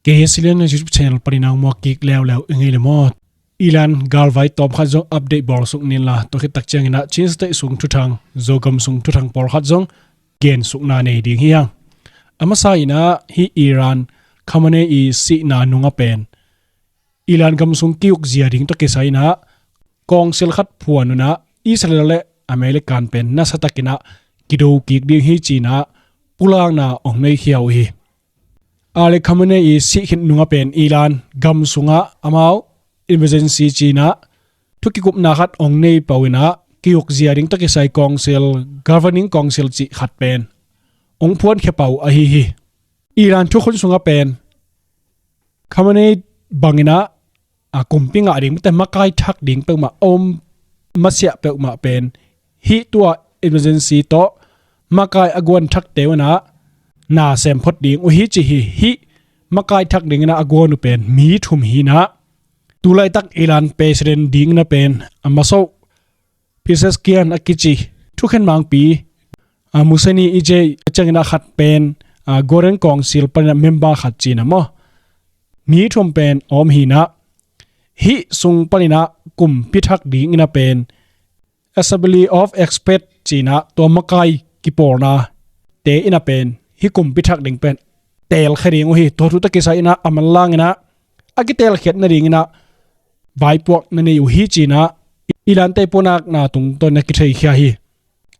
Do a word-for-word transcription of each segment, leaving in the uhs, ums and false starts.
Kei hi Silian na YouTube channel panin ang muak kik leuleu i ngei le maw? Iran galvai tawm khat zong update bawl suk ning la, tua khit tak ciangin ah Chin State sung thuthang, Zogam sung thuthang pawlkhat zong gen sukna nei ding hi hang. A masa in ah hih Iran Khamenei i sihna nung a pen Iran gam sung ki-ukzia ding tawh kisai in ah kawngsil khat phuan un ah Israel le American pen nasa takin ah kido kik ding hi ci-in ah pulakna ong nei khia uh hi. Ali Khamenei i sih khit nung a pen Iran gam sungah amau emergency ci-in ah thu kikupna khat ong nei pah uh in ah ki-ukzia ding tawh kisai kawngsil, governing council cih khat pen ong phuankhia pah uh ahi hi. Iran thukhun sungah pen Khamenei bangin ah, a, kumpi ngah ding, mite makai thak ding peuhmah a om masiah peuhmah pen hih tua emergency tawh makai a guan thakte un ah na sem phot ding uh hi ci hi. Hih makai thak dingin ah a guan uh pen mi thum hi in ah, tulaitak Iran president dingin ah pen a maso Pezeshkian a kici thukhen mangpi, a, Mohseni Ejei a ciangin ah khat pen, a, Governing Council panin ah member khat ci-in ah maw, mi thum pen a om hi in ah, hih sung panin ah kumpi thak dingin ah pen Assembly of Expert ci-in ah tua makai kipawlnate in ah pen hih kumpi thak ding pen teelkhia ding uh hi. Tua thu tawh kisai in ah a manlangin ah a kiteelkhiat nadingin ah vaipuak na nei uh hi ci-in ah Iran te pulakna tungtawn in ah kitheikhia hi.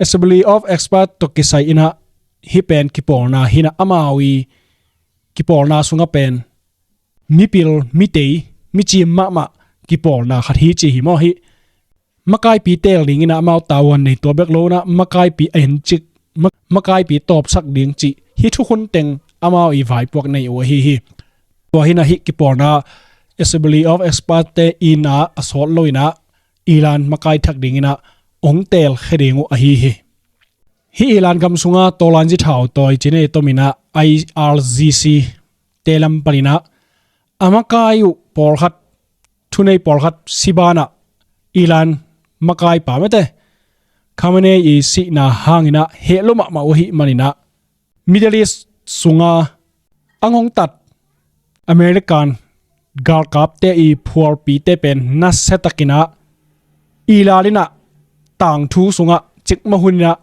Assembly of Expert tawh kisai in ah hih pen kipawlna hi in ah, amau i kipawlna sungah pen mipil, mitei, micim mahmah kipawlna khat hi ci hi maw. Hih makaipi teel dingin ah amau tavuan nei, tua bek lo in ah makaipi a encik, ma-, makaipi tawpsak ding cih hih thukhun teng amau i vaipuak nei uh ahi hi. Tua hi in ah hih kipawlna Assembly of Expert te in ah a sawt lo in ah Iran makai thak dingin ah ong teelkhia ding uh ahi hi. Hih Iran gam sungah tawlanzi thautawi ci-in i tom in ah I R G C te lam panin ah a makai uh pawlkhat, thunei pawlkhat si banah Iran makaipa mete Khamenei i sihna hangin ah heh lua mahmah uh ahih manin ah Middle East sunga a ngongtat American galkapte i phualpite pen nasiatakin ah Iran in ah tangthu sungah cikmah hun in ah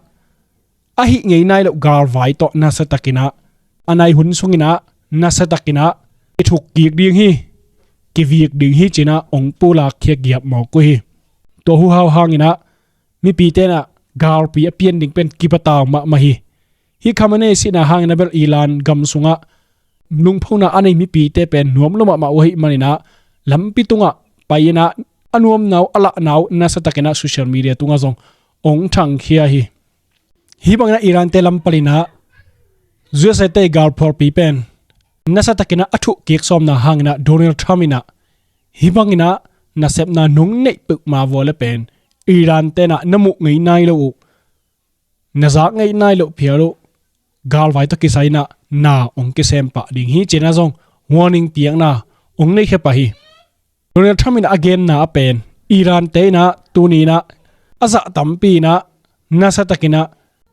a hih ngei nai loh galvai tawh nasiatakin ah a nai hun sungin ah nasiatakin ah kithuk kik ding hi, kivik ding hi ci-in ah ong pulakkhia giap mawk uh hi. Tua huhau hangin ah mipite in ah galpi a pian ding pen kipatau mahmah hi. Hih Khamenei sihna hangin ah bel Iran gam sungah lungphona a nei mipite pen nuam lua mahmah uh ahih manin ah lampi tungah pai-in ah a nuamna uh, a lahna uh nasiatakin ah social media tungah zong ong thangkhia hi. Hih bangin ah Iran te lam panin ah U S A te i galphualpi pen nasiatakin ah a thuh kik sawmna hangin ah Donald Trump in ah hih bangin ah nasepna nong neih peuhmah vua le pen Iran te in ah na muh ngei nai lo uh, na zak ngei nai loh phial uh galvai tawh kisai in ah na ong kisem pah ding hi ci-in ah zong warning piakna ong neikhia pah hi. Donald Trump in ah a genna a pen Iran te in ah tuni in ah a zah tampi in ah nasiatakin ah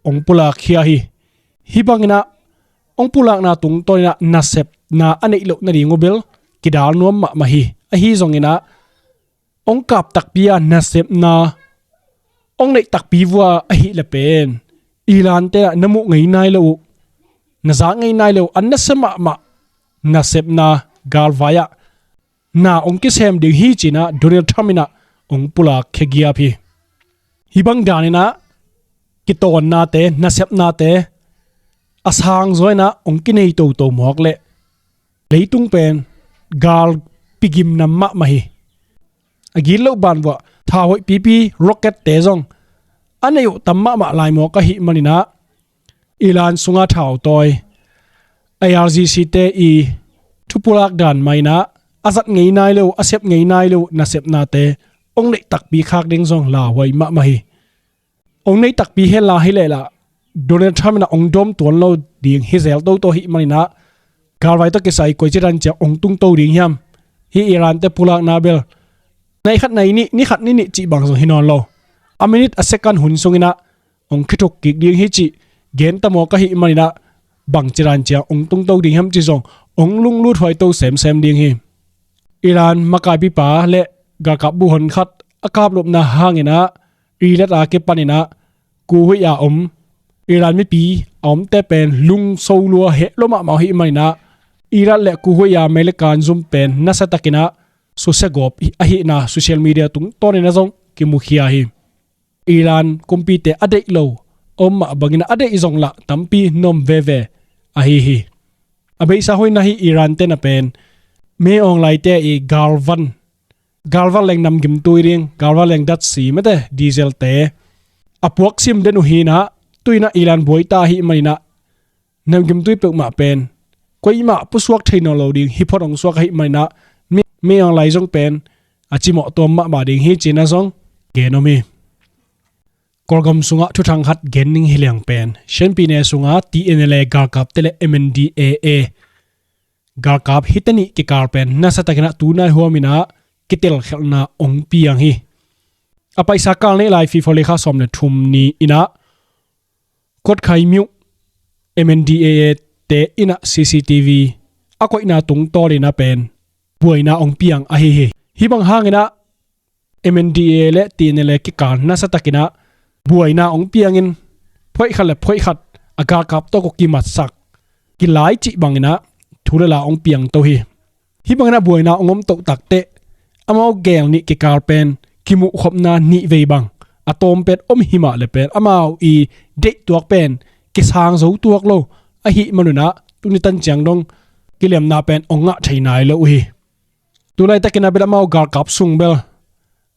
ong pulakkhia hi. Hih bangin ah ong pulakna tungtawn in ah nasepna a neih loh nading uh bel kidal nuam mahmah hi. Ahi zongin ah ong kap takpi a nasepna ong neih takpi vua ahih le pen Iran te in ah na muh ngei nai lo uh, na zak ngei nai lo uh, a nasia mahmah nasepna galvai ah na ong kisem ding hi ci-in ah Donald Trump in ah ong pulakkhia giap hi. Hih bang danin ah kitawnnate, nasepnate a sangzaw in ah ong kinei toto mawk leh leitung pen galpi gimnam mahmah hi. A gitloh banvuah thau hoih pipi rocket te zong a neih uh tam mahmah lai mawk ahih manin ah Iran sunga thautawi I R G C te i thupulak dan mah in ah a zat ngei nai lo uh, a sep ngei nai lo uh nasepnate ong neih takpi khak ding zong lauhuai mahmah hi. Ong neih takpi hen la hi leh lah Donald Trump in ah ong dawm tuan lo ding hi zel toto ahih manin ah galvai tawh kisai koici dan ciang ong tungto ding hiam? Hih Iran te pulakna bel nai khat nai nih, ni khat ni nih cih bang zong hi nawn lo, a minute a second hun sungin ah ong kithuk kik ding hi cih gen ta mawk ahih manin ah bangci dan ciang ong tungto ding hiam cih zong hong lunglut huaito semsem ding hi. Iran makaipipa le galkap buhon khat a kaplupna hanginah Eilat a kipaninah Kuwait a om Iran mipi a omte pen lungso lua heh lo mahmah ahih maninah Eilat le Kuwait a American zum pen nasiatakinah susia gawp ahihna social media tungtawninah zong kimukhia hi. Iran kumpite a deih lo a om mah banginah a deih zong lah tampi nuam veve ahi hi. A beisa hoina hi Iran tena pen Min Aung Hlaing te i galvan galvan leng namgimtui ding, galvan leng datsi mate diesel te a puaksim den uh hinah tuinah Iran buaita ahih maninah namgimtui peuhmah pen koimah pusuak thei nawn lo ding hi phot hong suak ahih maninah Min Aung Hlaing zong pen a cimawh tuam mahmah ding hi cinah zong gen om hi. Kawlgam sungah thuthang khat gen ning hi liang pen Shanpine sungah T N L A galkapte le M N D A A galkap hite nih kikal pen nasiatakinah tunai huaminah kitelkhelhna hong piang hi. A paisa kal neih lai February kha sawm le thum ni inah Kotkhai myuh M N D A A te inah C C T V a koihna tungtawninah pen buaina hong piang ahi hi. Hih bang hanginah M N D A A le T N L A kikal nasiatakinah buaina hong piangin phoih khat le phoih khat a galkap tawh ko kimatsak kilai cih banginah thu le la hong piangto hi. Hih banginah buaina hong om toh takteh amau gel nih kikal pen kimuhkhopna nih vei bang a tawm pen om himah le pen amau i deihtuak pen kisang zo tuak lo ahih manunah tuni tan ciang dong kilemna pen hong ngah thei nai lo uh hi. Tulaitakinah bel amau galkap sung bel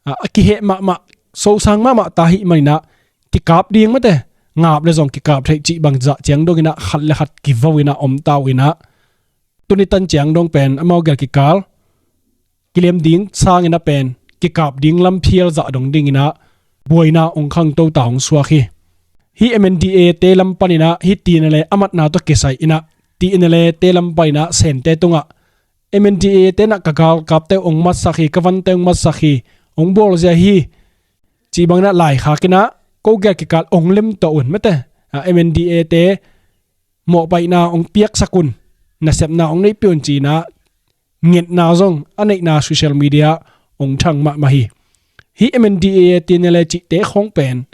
a kiheh mahmah sosang mahmah ta ahih maninah kikap ding mate ngap le zong kikap theih cih bang zah ciang donginah khat le khat kivo inah om ta uh inah tuni tan ciang dong pen amau gel kikal kilem ding sanginah pen kikap ding lam phial zah dong dinginah buaina hong khangto ta hong suak hi. Hih M N D A A te lam paninah hih T N L A a matna tawh kisai inah T N L A te lam paninah Sente tungah M N D A A tenah ka galkapte hong matsak hi, ka vante hong matsak hi, hong bawlzia hi cih banginah laikhakinah ko gel kikal hong lemtawh un mate M N D A A te mawhpaihna hong piaksak un, nasepna hong neihpih un cinah ngetna zong a neihna social media hong thang mahmah hi. Hih M N D A A T N L A cihte khawng pen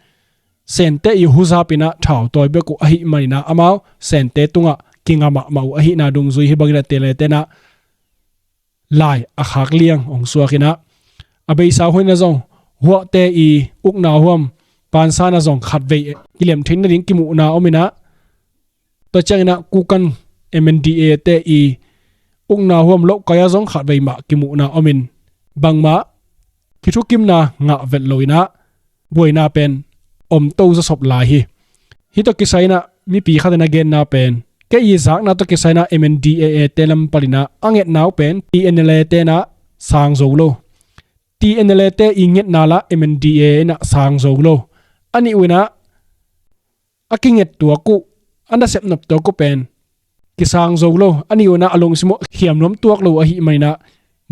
Sente i huzapinah thautawi bek uh ahih maninah amau Sente tungah kinga mahmah uh ahihna dungzui hi banginah T N L A tenah lai a khak liang hong suakinah a beisa hoina zong huahte i ukna huam pansana zong khatvei kilem theih nading kimuhna ominah tua cianginah kukan M N D A A te i ukna huam lohkai-a zong khatvei mah kimuhna omin bangmah kithukimna ngah vet loinah buaina pen omto zasop lai hi. Hih tawh kisai inah mipi khat in a genna pen kei i zakna tawh kisai inah M N D A A te lam paninah a ngetna uh pen T N L A tenah sang zo lo. T N L A te i ngetna lah M N D A A inah sang zo lo. A nih uh inah a kinget tuak uh a nasep nop tuak uh pen kisang zo lo. A nih uh inah a lungsim uh khiam nuam tuak lo ahih maninah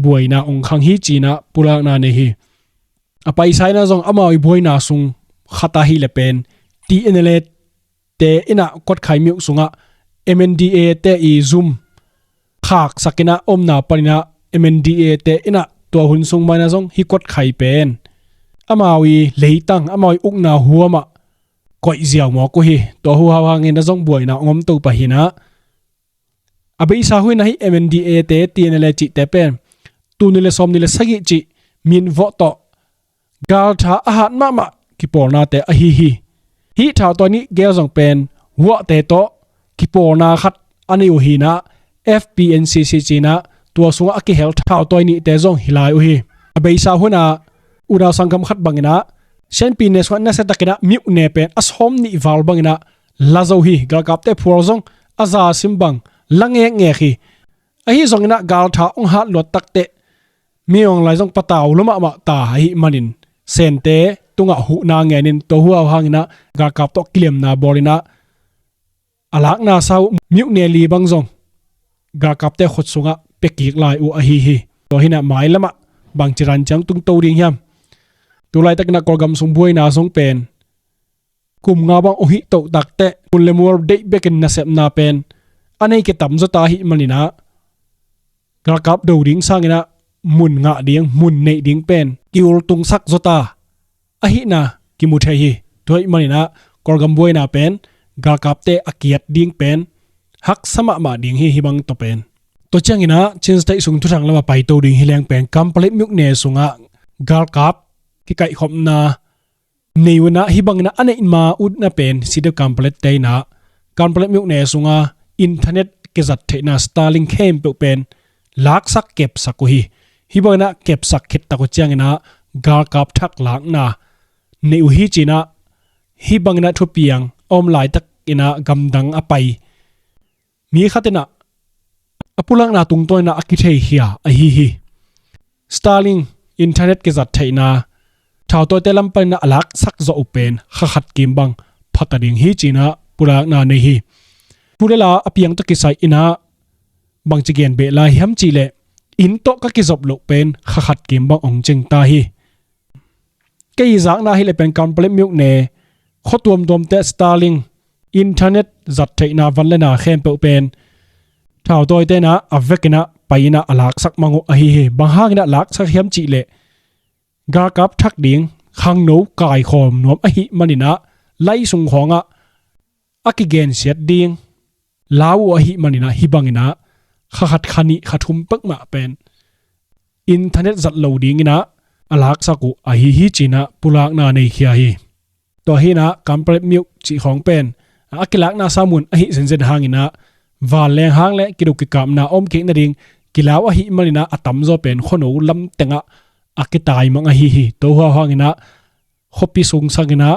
buaina hong khang hi cinah pulakna nei hi. A paisa inah zong amau i buaina sung khat ahih le pen T N L A te inah Kotkhai myuh sungah M N D A A te i zum khaksakinah omna paninah M N D A A te inah tua hun sung maninah zong hih Kotkhai pen amau i leitang amau i ukna huamah koih ziau mawk uh hi. Tua huhau hanginah zong buaina hong omto pah hinah a beisa hoina hih M N D A A te T N L A cihte pen tul nih le sawm nih le sagih cih min vawh tawh galtha a hat mahmah kipawlnate ahi hi. Hih thautawi nih gel zong pen huahte tawh kipawlna khat a nei uh hinah F P N C C cinah tua sungah a kihel thautawi nihte zong hi lai uh hi. A beisa hunah unau sanggam khat banginah Shanpine sungah nasiatakinah myuhne pen a sawm nih val banginah la zo hi. Galkapte phual zong a za sim bang la ngekngek hi. Ahi zonginah galtha hong hat luat takteh Min Aung Hlaing zong patau lua mahmah ta ahih manin Sente tungah huhna ngenin tua huhau hanginah galkap tawh kilemna bawlinah a lakna sa uh myuhne li bang zong galkapte khut sungah pia kik lai uh ahi hi. Tua hinah mailamah bangci ran ciang tungto ding hiam? Tulaitakinah Kawlgam sung buaina zong pen kum nga bang uh hih toh takteh mun le mual deih bekin nasepna pen a nei kitam zaw ta ahih maninah galkap do ding sanginah mun ngah ding, mun neih ding pen kiultungsak zawta ahihna kimu thei hi. Tua ahih maninah Kawlgam buaina pen galkapte a kiat ding pen haksa mahmah ding hi, hih bang tawh pen. Tua cianginah Chin State sung thuthang lamah paito ding hi leng pen Kanpetlet myone sungah galkap kikaihkhopna nei unah, hih banginah a neih ma utna pen C D F Kanpetlet te inah Kanpetlet myone sunga internet kizat theihna Starlink khempeuh pen laksak kepsak uh hi. Hih banginah kepsak khittak uh cianginah galkap thak lakna nei uh hi cinah, hih banginah thupiang a om laitak inah gamdang a pai mi khat inah a pulakna tungtawn inah a kitheikhia ahi hi. Starlink internet kizat theihna thautawite lam paninah a laksak zawh uh pen kha khat kim bang phata ding hi cinah pulakna nei hi. Thu le la a piang tawh kisai inah bangci gen beh lai hiam cihleh, inn tawh ka kizop loh pen kha khat kim bang ong cing ta hi. Kei zakna hileh pen Kanpetlet myone khua tuamtuamte Starlink internet zat theihna van le na khempeuh pen thautawite inah a vekinah pai inah a laksak mang uh ahi hi. Bang hanginah laksak hiam cihleh, galkap thak ding khangno kaikhawm nuam ahih maninah lai sung khawngah a kigensiat ding lau uh ahih maninah hih banginah kha khat, kha nih, kha thum pek mah pen internet zat lo dinginah a laksak uh ahi hi cinah pulakna neikhia hi. Tua hinah Kanpetlet myo cih khawng pen a kilakna sa mun ahi zenzen hanginah vanleng hang le kido kikapna om kik nading kilau ahih maninah a tamzaw pen khuano lam tengah a kitaimang ahi hi. Tua huhau hanginah khuapi sung sanginah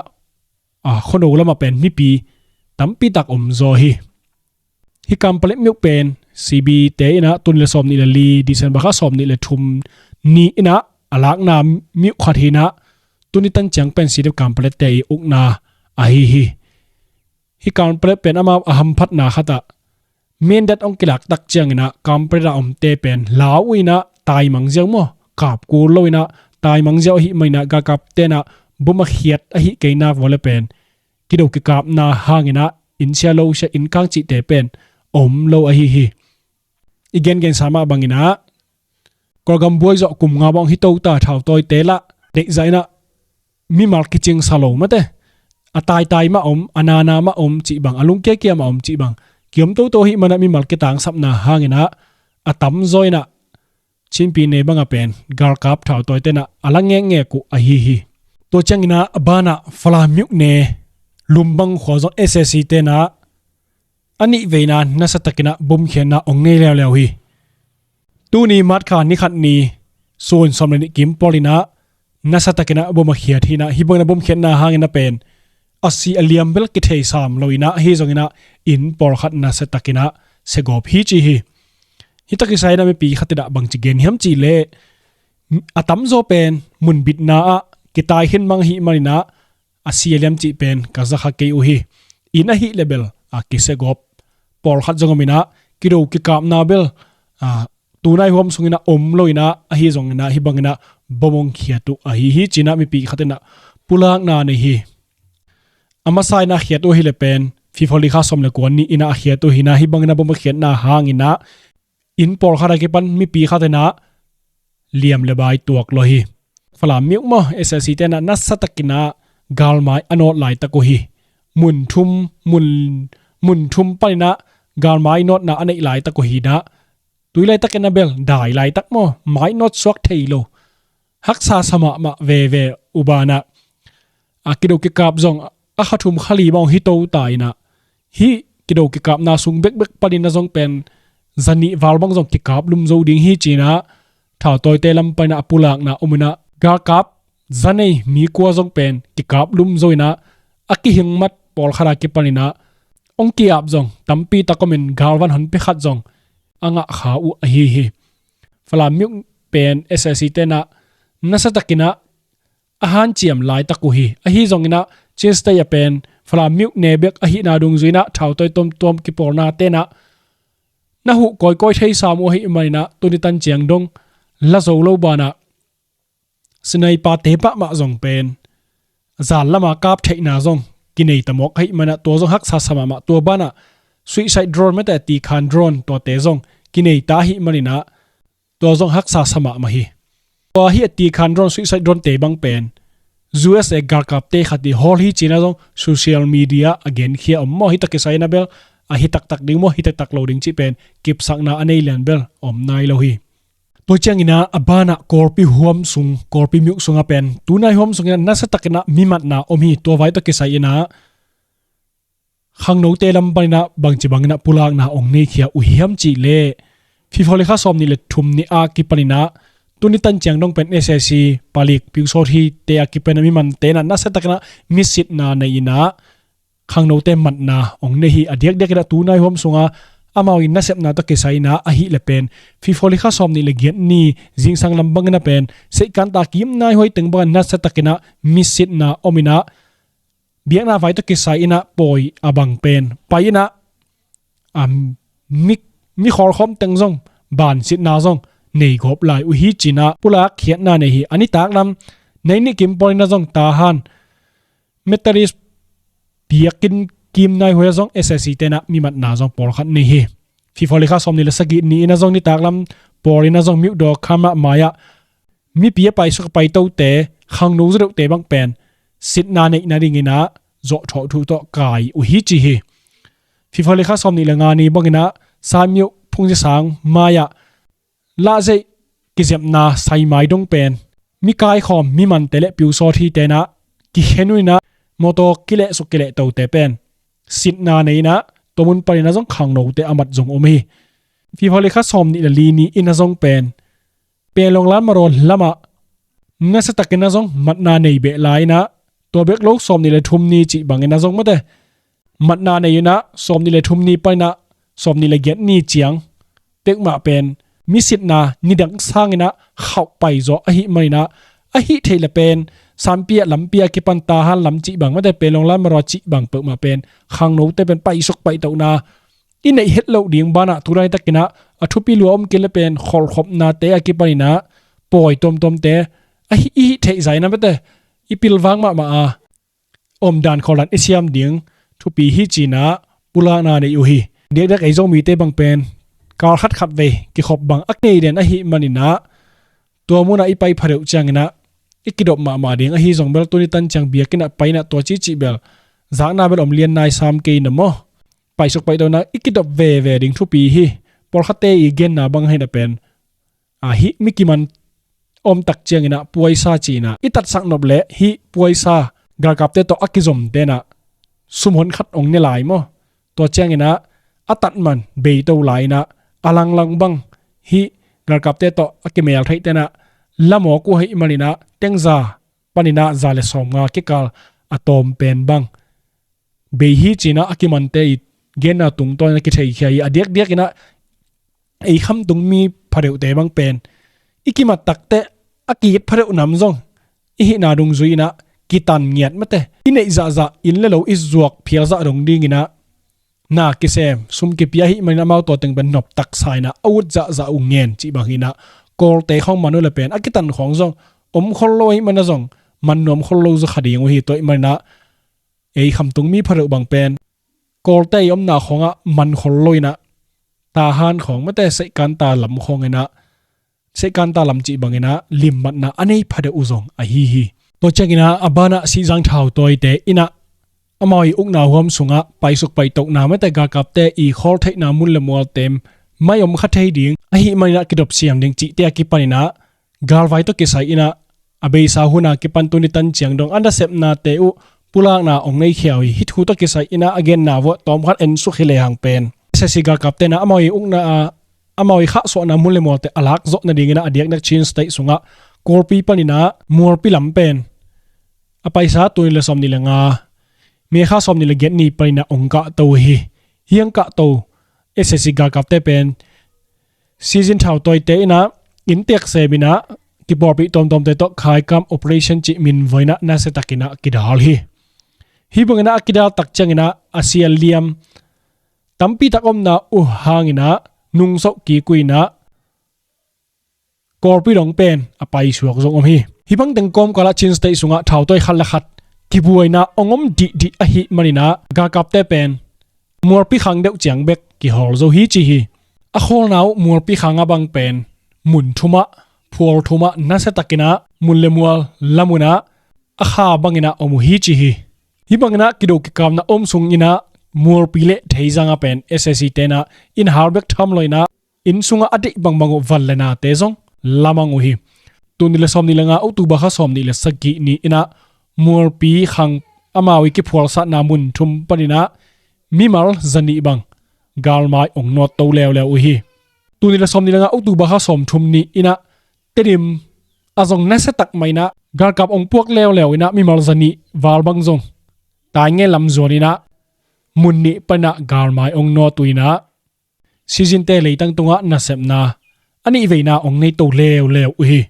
a khuano lamah pen mipi tampitak omzaw hi. Hih Kanpetlet myo pen C B te inah tuni le sawm nih le li December kha sawm nih le thum ni inah a lakna myo khat hinah tuni tan ciang pen C D F Kanpetlet te i ukna ahi hi. Hih Kanpetlet pen amau a hamphatna khatah mendat ong kilaktak cianginah Kanpetlet a omte pen lau uh inah taimang ziau maw, kap kul lo inah taimang ziau ahih maninah galkapte inah bom a khiat ahih kei nak vawle pen kido kikapna hanginah inn sia lo sia, inn kang cihte pen om lo ahi hi. I gengensa mah banginah Kawlgam buai zawh kum nga bang hi tota thautawite lah deihzah inah mimal kicingsa lo mate, a taitai mah om, a nana mah om cih bang, a lungkiakia mah om cih bang kiom toto ahih manah mimal kitangsapna hanginah a tamzaw inah Chinpi ne banga pen galkap thautawite inah a la ngekngek uh ahi hi. Tua cianginah a banah Falam myo ne Lumbang khua zong S A C te inah a nih veina nasatakinah bomkhiatna ong nei leuleu hi. Tuni March kha ni khat ni sun sawm le nih kim pawl inah nasatakinah bom a khiat hinah, hih banginah bomkhiatna hanginah pen a si a liam bel kithei sam lo inah, ahi zonginah inn pawlkhat nasatakinah segawp hi ci hi. Hih tak kisai inah mipi khat inah bangci gen hiam cihleh, a tamzaw pen munbitna ah kitai khin mang ahih maninah a si a liam cih pen ka zakha kei uh hi. Inn ahih le bel a kisegawp pawlkhat zong om inah kido kikapna bel a tunai huam sunginah om lo inah, ahi zonginah hih banginah bom ong khiat uh ahi hi cinah mipi khat inah pulakna nei hi. A masa inah khiat uh ahih le pen February kha sawm le kua ni inah a khiat uh hinah, hih banginah bom a khiatna hanginah inn pawlkhat a kipan mipi khat inah liam le bai tuak lo hi. Falam myo maw S A C te inah nasatakinah galmai a nawt laitak uh hi. Mun thum, mun, mun thum paninah galmai nawtna a neih laitak uh hinah, tui laitakin a bel dai laitak maw, mai nawt suak thei lo, haksa sa mahmah veve uh banah a kido kikap zong a kha thum kha li bang hi tota inah, hih kido kikapna sung bekbek panin a zong pen zanih val bang zong kikap lum zo ding hi cinah thautawite lam paninah a pulakna om inah galkap zanei mi kua zong pen kikap lum zo inah a kihingmat pawlkhat a kipaninah ong ki-ap zong tampitak omin galvan honpi khat zong a ngah kha uh ahi hi. Falam myo pen S A C te inah nasatakinah a hanciam laitak uh hi. Ahi zonginah Chin State a pen Falam myo ne bek ahihna dungzui inah thautawi tuamtuam kipawlnate inah na huh kawikawi thei sam uh ahih maninah tuni tan ciang dong la zo lo banah sniper te pahmah zong pen zan lama kap theihna zong kinei ta mawk ahih manah tua zong haksa sa mahmah. Tua banah suicide drone mate ti khan drone tuate zong kinei ta ahih maninah Tua zong haksa sa mahmah hi. Tua hi a ti khan drone, suicide drone te bang pen U S A galkapte khat i hawl hi cina zong social media a genkhia om maw, hi tak kisai na bel a hi taktak ding maw, hi taktak lo ding cih pen kipsakna a nei lian bel om nai lo hi. Tua ciangina a banah Kawlpi huam sung, Kawlpi myuk sunga pen tunai huam sungina nasa takina mi matna om hi. Tua vai tawh kisai ina khangnote lam panina bangci bangina pulakna ong nei khia uh hiam cih leh February kha sawm nih le thum ni a kipanina tuni tan ciang dong pen S A C palik piusawt hi te a kipanina mi mante na nasa takina misitna nei ina khangnote matna ong nei hi. A diakdiak ina tunai huam sunga amau in nasepna tawh kisai ina ahi le pen February kha sawm nih le giat ni zingsang lam bangina pen seihkanta kim nai huai teng banga nasa takina misitna om ina biakna vai tawh kisai ina pawi a bang pen pai ina a mi, mi khawlkhawm teng zong bansitna zong nei gawp lai uh hi cina pulak khiatna nei hi. A nitak lam nei nih kim pawl ina zong Tahan Methodist biakinn kim nai huai zong S A C tena mi matna zong pawlkhat nei hi. February kha sawm nih le sagih ni ina zong nitak lam pawl ina zong Myodaw Khamah mai-ah mipi a paisuk a paitote khangno zaw deuhte bang pen sitna neihna dingina zawh thawh thu tawh kai uh hi ci hi. February kha sawm nih le nga ni bangina Saimyo Phungzisang mai-ah lahzeih kizepna saimai dong pen mi kaikhawm mi mante le piusawt hi tena kikhen uh ina mawtaw kilehsuk kilehtote pen sitna nei ina tua mun panina zong khangnote a mat zong om hi. February kha sawm nih le li ni ina zong pen Penlong Lalmaraw lamah nasa takina zong matna nei beh lai ina tua bek lo sawm nih le thum ni cih bangina zong mate matna nei ina sawm nih le thum ni panina sawm nih le giat ni ciang pekmah pen misitna nidang sangina khauh paizaw ahi manina ahi theih le pen Sanpia lampia kipan Tahan lam cih bang mate Penlong Lalmaraw cih bang pekmah pen khangnote pen paisuk paitohna i neih het loh ding banah tulai takina a thupi lua om kei le pen kholhkhopnate a kipanina pawi tuamtuamte ahi i hih theih zaina mate i pilvang mahmah a omdan khawldan i siam ding thupi hi cina pulakna nei uh hi. Diakdiak ei Zomite bang pen kal khatkhat vei kikhop bang a nei den ahi manina tua muna i pai phadeuh ciangina i kidop mahmah ding ahi zong bel tuni tan ciang biakina paina tua cicih bel zakna bel om lian nai sam kei na maw? Paisuk paitona i kidop veve ding thupi hi. Pawlkhatte i genna bang hina pen ahi mi kiman omtak ciangina puaisa cina i tatsak nop le hi puaisa galkapte tawh a kizom tena sumhon khat ong ne lai maw? Tua ciangina a tatman beito laina a langlang bang hi galkapte tawh a kimel theih tena lamawk uh hei manina tengza panina za le sawmnga kikal a tawm pen bang bei hi cina a kimante i genna tungtawina kitheikhia hi. A diakdiakina ei khamtung mi phadeuhte bang pen i kimat takte a kikit phadeuh nam zong i hihna dungzui ina kitan ngiat mate i neih zahzah inn le lo i zuak phial zah dong dingina na kisem sum kipia hi manina amau tua teng pen nop taksa ina a ut zahzah uh ngen cih bang hina Kawlte khawng man uh le pen a kitan khawng zong om khol lo ahi mana zong man nuam khol lo zaw kha ding uh hi. Tua ih manina ei khamtung mi phadeuh bang pen Kawlte i omna khawngah man khol lo ina Tahan khawng mate Seikanta lam khawng ina Seikanta lam cih bangina limmatna a nei phadeuh uh zong ahi hi. Tua ciangina a banah Sihzang Thautawite ina amau i ukna huam sungah paisuk paitohna mate galkapte i khawl theihna mun le mual tem mai om kha thei ding ahi manina kidop siam ding cihte a kipanina galvai tawh kisai ina a beisa huna kipan tuni tan ciang dong a nasepnate uh pulakna ong nei khia uh hi. Hih thu tawh kisai ina a genna vuah tawmkhat ensuk hi lehang pen S A C galkaptena amau i ukna a amau i khahsuahna mun le mualte a lak zawh nadingina a diakdiak Chin State sungah Kawlpi panina Mualpi lam pen a paisa tuni le sawm ni le nga May kha sawm ni le giat ni panina ong kahto uh hi. Hiang kahto S A C galkapte pen Sihzang Thautawite ina inntek sem ina kipawlpih tuamtuamte tawh khaikam operation cih min vuaina nasiatakina kidal hi. Hih bangina a kidal tak ciangina a sial liam tampi tak omna uh hangina nungsoh kik uh ina Kawlpi dong pen a paisuak zong om hi. Hih bangteng kawmkalah Chin State sungah thautawi khat le khat kibuaina ong om dihdih ahih manina galkapte pen Mualpi khang deuh ciang bek kihawl zo hi ci hi. A khawlna uh Mualpi khang a bang pen mun thumah, phual thumah nasia takinah mun le mual lamunah a kha banginah om uh hi ci hi. Hih banginah kido kikapna om sunginah mualpi le theizanga pen S A C tenah inn hal bek tham loinah inn sungah a deih bangbang uh van le nate zong lamang uh hi. Tul nih le sawm nih le nga October kha sawm nih le sagih ni inah mualpi khang amau i kiphualsatna mun thum paninah mimal zanih bang galmai ong nawt to leuleu uh hi. Tul nih le sawm nih le nga October kha sawm thum ni inah Tedim a zong nasia tak mah inah galkap ong puak leuleu inah mimal zanih val bang zong tainge lam zuan inah mun nih panah galmai ong nawt uh inah Sizinte leitang tungah nasepna a nih veina ong nei to leuleu uh hi.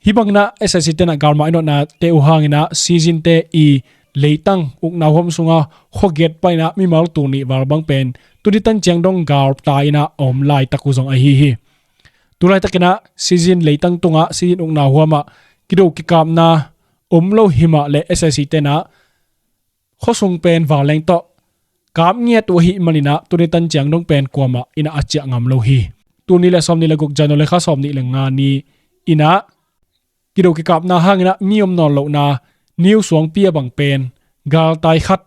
Hih banginah S A C tenah galmai nawtnate uh hanginah Sizinte i leitang ukna huam sunga khuagiat paninah mimal tul nih val bang pen tuni tan ciang dong galtai inah a om laitak uh zong ahi hi. Tulaitakinah Sizin leitang tungah Sizin ukna huamah kido kikapna om lo himah le S A C tenah khuasung pen vanleng tawh kap ngiat uh ahih maninah tuni tan ciang dong pen kuamah inah a ciah ngam lo hi. Tul nih le sawm nih le guk January kha sawm nih le nga ni inah kido kikapna hanginah mi om nawn lohna niu suangpi a bang pen galtai khat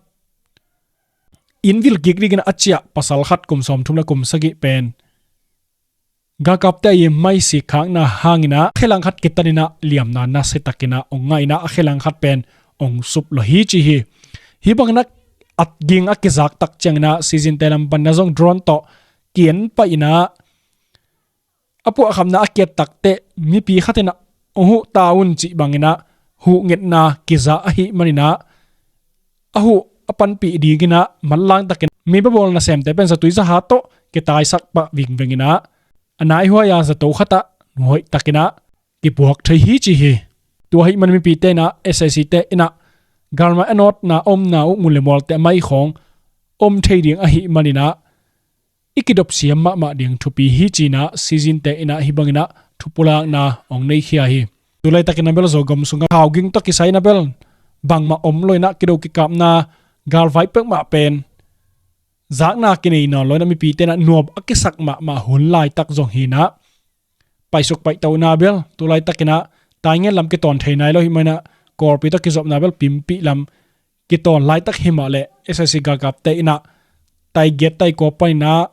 inn vil kik dingin a ciah pasal khat kum sawm thum le kum sagih pen galkapte i maisik khakna hanginah khelang khat kitaninah liamna nasia takinah ong ngah inah a khelang khat pen ong sup lo hi ci hi. Hih banginah a ging a kizak tak cianginah Sizinte lam panna zong drone tawh ki-en pah inah a puahkhamna a kiat takteh mipi khatinah ong huh ta un cih banginah huh ngetna kiza ahih maninah a huh a panpih dinginah manlang takin mi babawl nasemte pen zatui zaha tawh kitaisak pah vingvenginah a naihuai-a zato khatah nuhoih takinah kipuak thei hi ci hi. Tua ahih man mipite inah S A C te inah galmai a nawtna omna uh mun le mualte a mai khawng om thei ding ahih maninah i kidopsiam mahmah ding thupi hi cinah Sizinte inah hih banginah thupulakna ong neikhia hi. Tulaitakin a bel Zogam sungah khauging tawh kisai na bel bangmah om loinah kido kikapna galvai pekmah pen zakna kinei nawn loinah mipite inah nuam a kisak mahmah hun laitak zong hinah paisuk paitona bel tulaitakinah tainget lam kitawn thei nai lo hih maninah Kawlpi tawh kizopna bel Pimpih lam kitawn laitak himah le S A C galkapte inah taigiat taikua paninah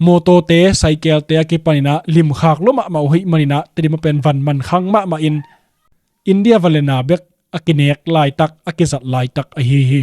mawtawte saikelte a kipaninah limkhak lua mahmah uh hih maninah Tedim a pen van mankhang mahmah in India van le na bek a kinek laitak a kizat laitak ahi hi.